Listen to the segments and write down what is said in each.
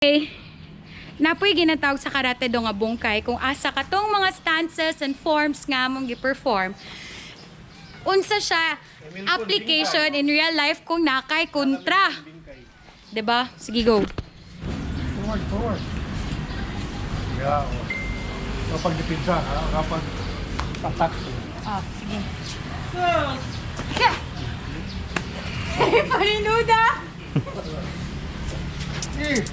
Okay. Naa poy ginatawag sa karate do nga bunkai kung asa katong mga stances and forms nga among gi-perform. Unsa siya application in real life kung naa kay kontra. 'Di ba? Sige, go. Forward, forward. Yeah. Oh. Kapag depensa, ha? Kapag attack. Ah, sige. Yeah. Parinuda! Eh!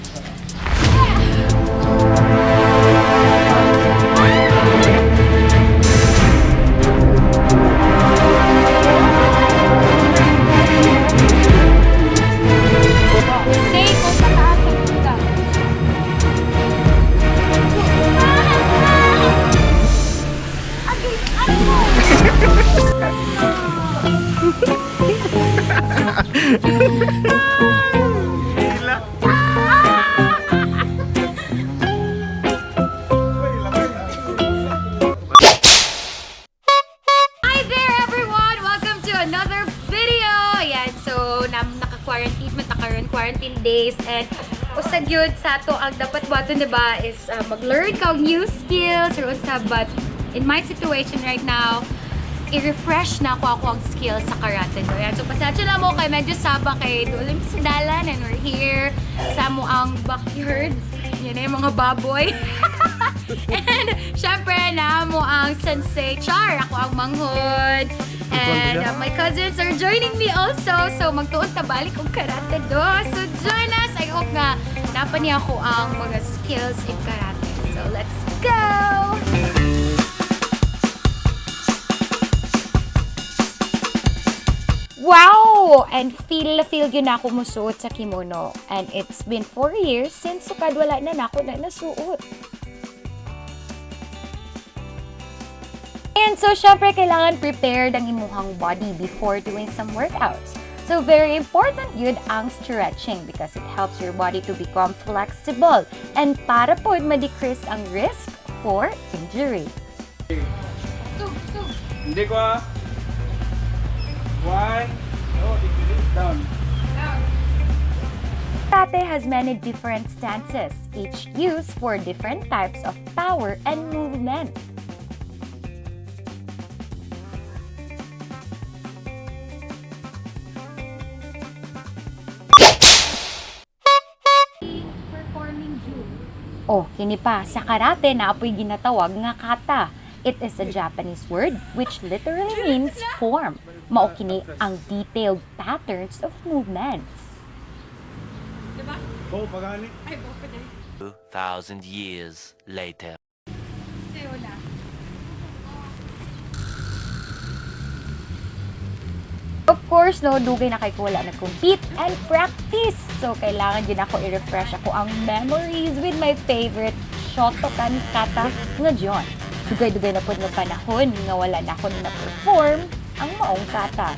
Say kung pataas sa nuda. Agay, ano mo? Hi there, everyone! Welcome to another video! Ayan, so naka-quarantine man ta karon, quarantine days, and usa gyud sa ato ang dapat buhaton, di ba, is mag-learn ka og new skills or unsa, but in my situation right now, i-refresh na ako ang skills sa karate do. Ayan, so pasensya lang mo kay medyo saba kay dool mi sa dalan and we're here sa among backyard. Yan na yung mga baboy. And syempre, naa mo ang Sensei Char. Ako ang manghod. And my cousins are joining me also. So magtuon ta balik og karate do. So join us. I hope nga naa pa niya ako ang mga skills in karate. So let's go! Wow! And feel feel gyud na ako musuot sa kimono. And it's been 4 years since sukad wala na nako na nasuot. And so, syempre, kailangan prepared ang imuhang body before doing some workouts. So, very important yun ang stretching because it helps your body to become flexible and para po ma-decrease ang risk for injury. Tug, tug. Hindi ko ah. One. Oh, down. Karate has many different stances, each used for different types of power and movement. Performing. Oh, kini pa, sa karate naa poy ginatawag nga kata. It is a Japanese word which literally means form. Mao kini ang detailed patterns of movements. Oh, pagani. 2,000 years later. Wala. Of course, no, dugay na kay ko wala nag-compete and practice. So, kailangan din ako i-refresh ako ang memories with my favorite Shotokan kata nga Jion. Dugay-dugay na pod nga panahon nga wala na ako na-perform ang maong kata.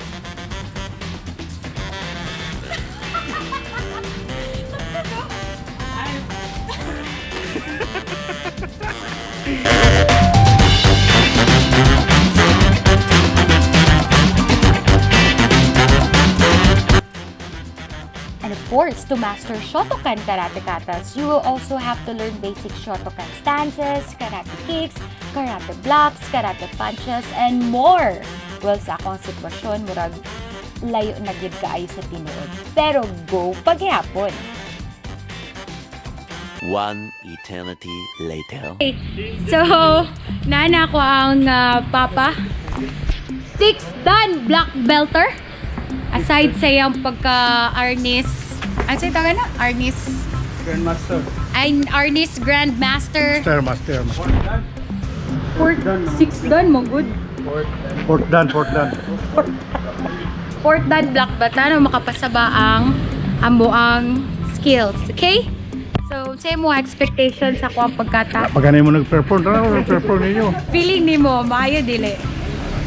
And of course, to master Shotokan karate katas, you will also have to learn basic Shotokan stances, karate kicks, karate blocks, karate punches, and more. Well, sa akong sitwasyon, murag layo na gyud kaayo sa tinuod. Pero go paghapon. One eternity later. So, naa na ko ang papa. Six dan black belter. Aside sa iyang pagka-Arnis, ano sa'yo tawag na? Arnis, Grandmaster. Ay, Arnis Grandmaster. Master, master, master. Fourth, six dan mo, good. Fourth dan, fourth dan. Fourth dan black belt na, no, makapasaba ang amo ang skills. Okay? So, say mo expectations sa akong pagkata. Pagani mo nag-perform, tara nag-perform ninyo. Feeling nimo maayo dili?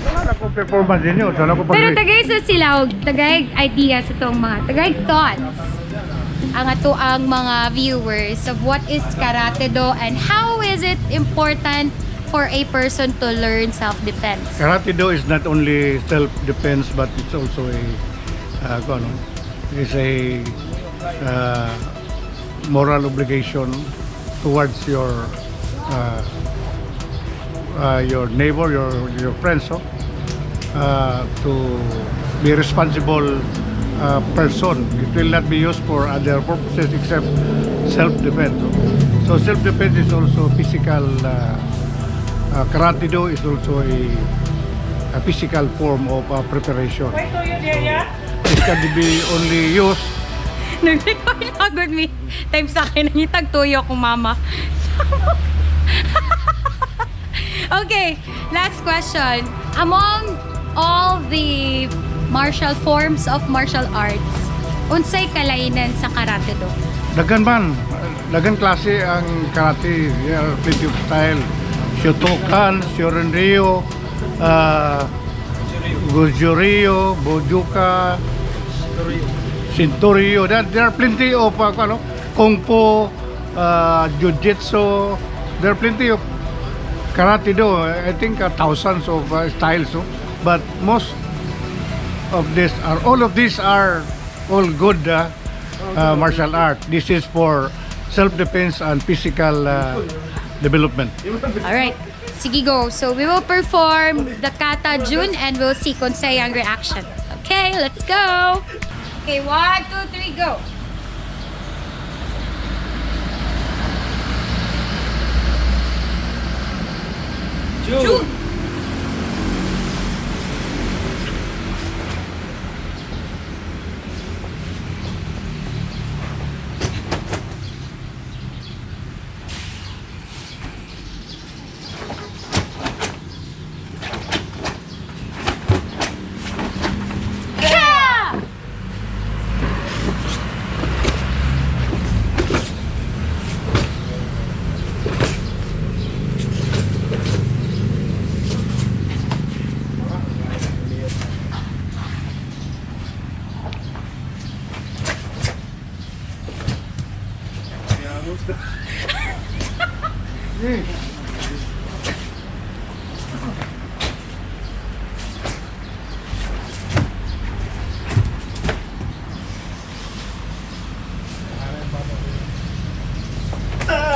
Wala ko performance ninyo. Sana ko pag Pero tagay sa sila og tagay ideas itong mga tagay thoughts ang ato ang mga viewers of what is karate do and how is it important for a person to learn self-defense. Karate do is not only self-defense but it's also a kung ano, is a moral obligation towards your neighbor, your friends, so, to be responsible person. It will not be used for other purposes except self-defense. So self-defense is also physical. Karate do is also a physical form of preparation. It can be only used Nag-record agad mi. Time sa akin, nangitag tuyo kong mama. Okay, last question. Among all the martial forms of martial arts, unsay kalainan sa karate do? Daghan man, daghan klase ang karate, there are plenty of style. Shotokan, Shorin-ryu, Goju-ryu, Bojuka, Shinto-ryu. There are plenty of ano, Kung Fu, Jiu-Jitsu. There are plenty of karate do. I think thousands of styles. No? But most of this are all of these are all good martial art. This is for self-defense and physical development. All right. Sige, go. So we will perform the kata June and we'll see kung ang reaction. Okay, let's go. Okay, 1, 2, 3, go. June. Yeah!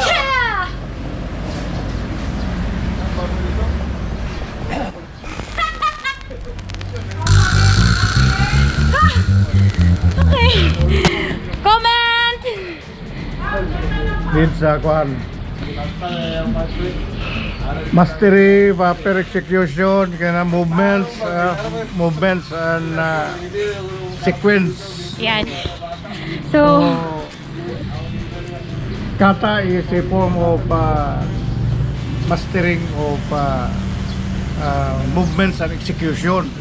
Yeah! Okay. Comment! Needs kwan. Mastery, proper execution, kana movements and sequence. Yan. So, Kata is a form of mastering of movements and execution.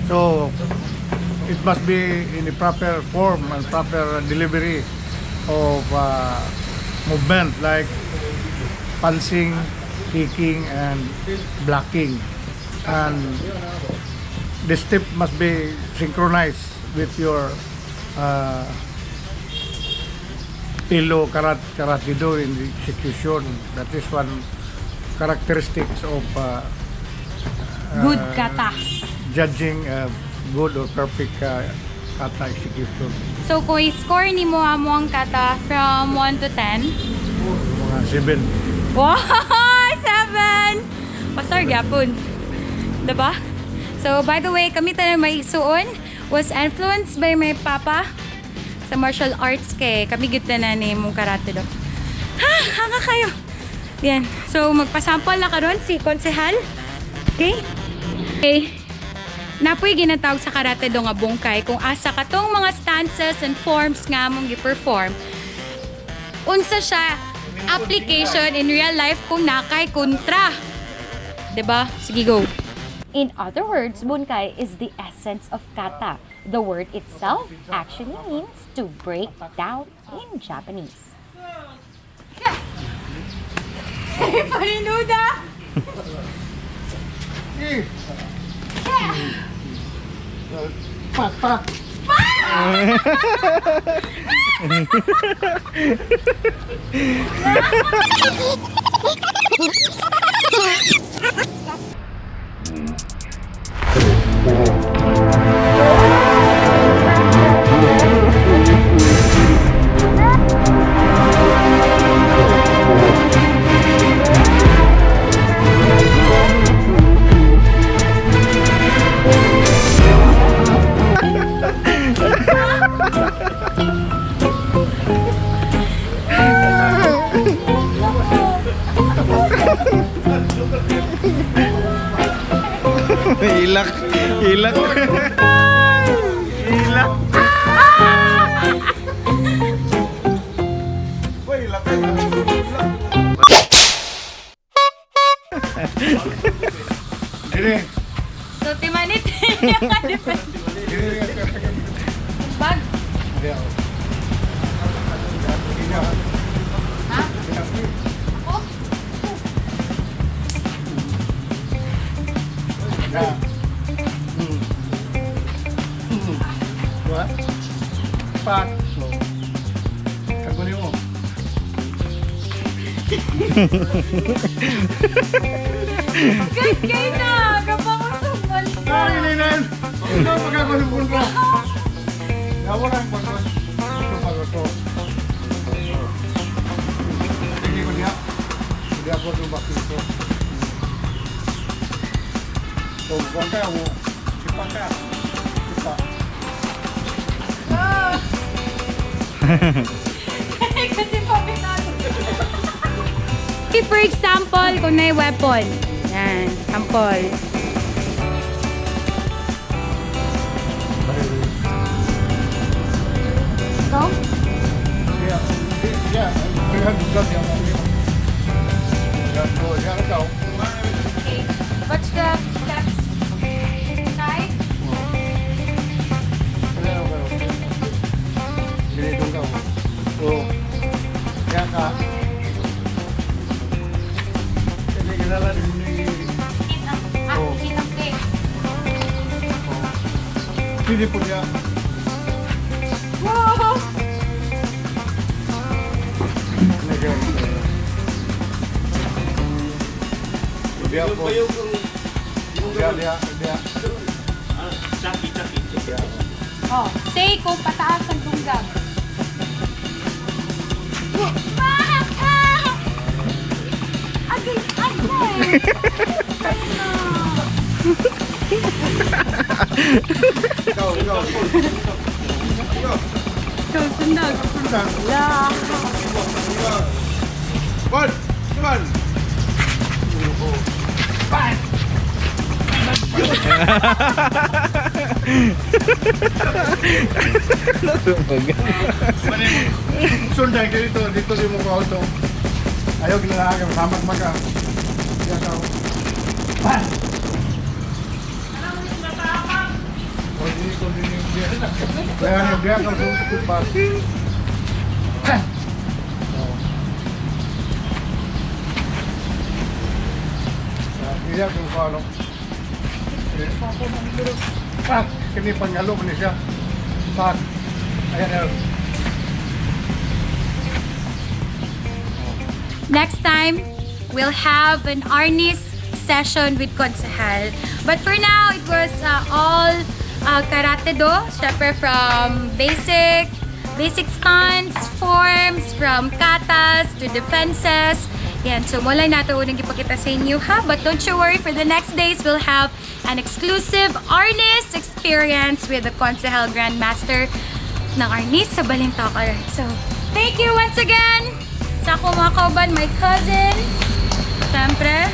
So it must be in the proper form and proper delivery of movement like punching, kicking, and blocking. And the step must be synchronized with your pillow karate do in the execution. That is one characteristics of good kata. Judging good or perfect kata execution. So, kung i-score ni mo amo ang kata from 1 to 10, Mga 7. Wow! 7! Pasar gyapon. Diba? So, by the way, kami tayo may isuon was influenced by my papa sa martial arts kay kami gid na ni mong karate do. Ha! Hanga kayo! Yan. So, magpasample na karon si Konsehal. Okay? Okay. Napoy ginatawag sa karate do nga bunkai kung asa katong mga stances and forms nga mong gi-perform unsa siya application in real life kung nakay kontra. 'Di ba? Sige, go. In other words, bunkai is the essence of kata. The word itself actually means to break down in Japanese. Paninuda! Pa, pa. Hilak. Hilak. Hilak. Uy, hilak ka. Dili. So, timanit. Dili. Bag. Dili ako. Dili ako. Ha? Ako? Ya. Dua. Empat. So. Kaguli mo. Good kay na! Kapangusog. Ay, Linan! Ikaw pagkakulong ko. Yawa lang pagkos. Ito pagkos. Sige ko niya. Hindi ako lumakit ko. So, buwan ka mo. Sipa ka. Sipa. Kasi pabitado. Okay, for example, kung may weapon. Yan, sample. Go? Yeah. Yeah. Yeah. Yeah. Yeah. Okay. Watch the steps. Side. Oh. Kaya ka. Hindi kilala ni Hit ang, ah, Oh. hit ang face. Hindi po niya. Wow! Dia po. Dia dia dia. Oh, say kung pataas ang dunggag. Ah! Ah! Agay, agay! Ikaw, ikaw. Ikaw, sundag. La. One, come on. Sunday dito, dito si mo auto. Ayaw ginalaga, samak maka. Diya ka. Pan. Continue, continue. Kaya niya, diya ka pa. Pan. Iya kung ano. Ah, kini pangalo ni siya. Pak. Ayan, ayan. Next time, we'll have an Arnis session with Konsehal. But for now, it was all karate do. Syempre from basic stunts, forms, from katas to defenses. Yan, so mula nato unang ipakita sa inyo ha. But don't you worry, for the next days, we'll have an exclusive Arnis experience with the Konsehal Grandmaster ng Arnis sa Balintok. Alright, so thank you once again sa akong mga kauban, my cousins. Siyempre,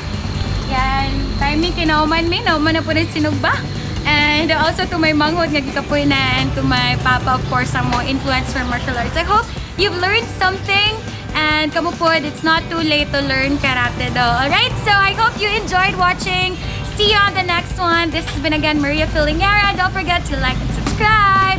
yan, timing kinauman mi, nauman na po ng sinugba. And also to my manghod nga gikapoy na and to my papa, of course, ang mga influence for martial arts. I hope you've learned something and kamo po, it's not too late to learn karate do. Alright, so I hope you enjoyed watching. See you on the next one. This has been again Maria Filingera. Don't forget to like and subscribe.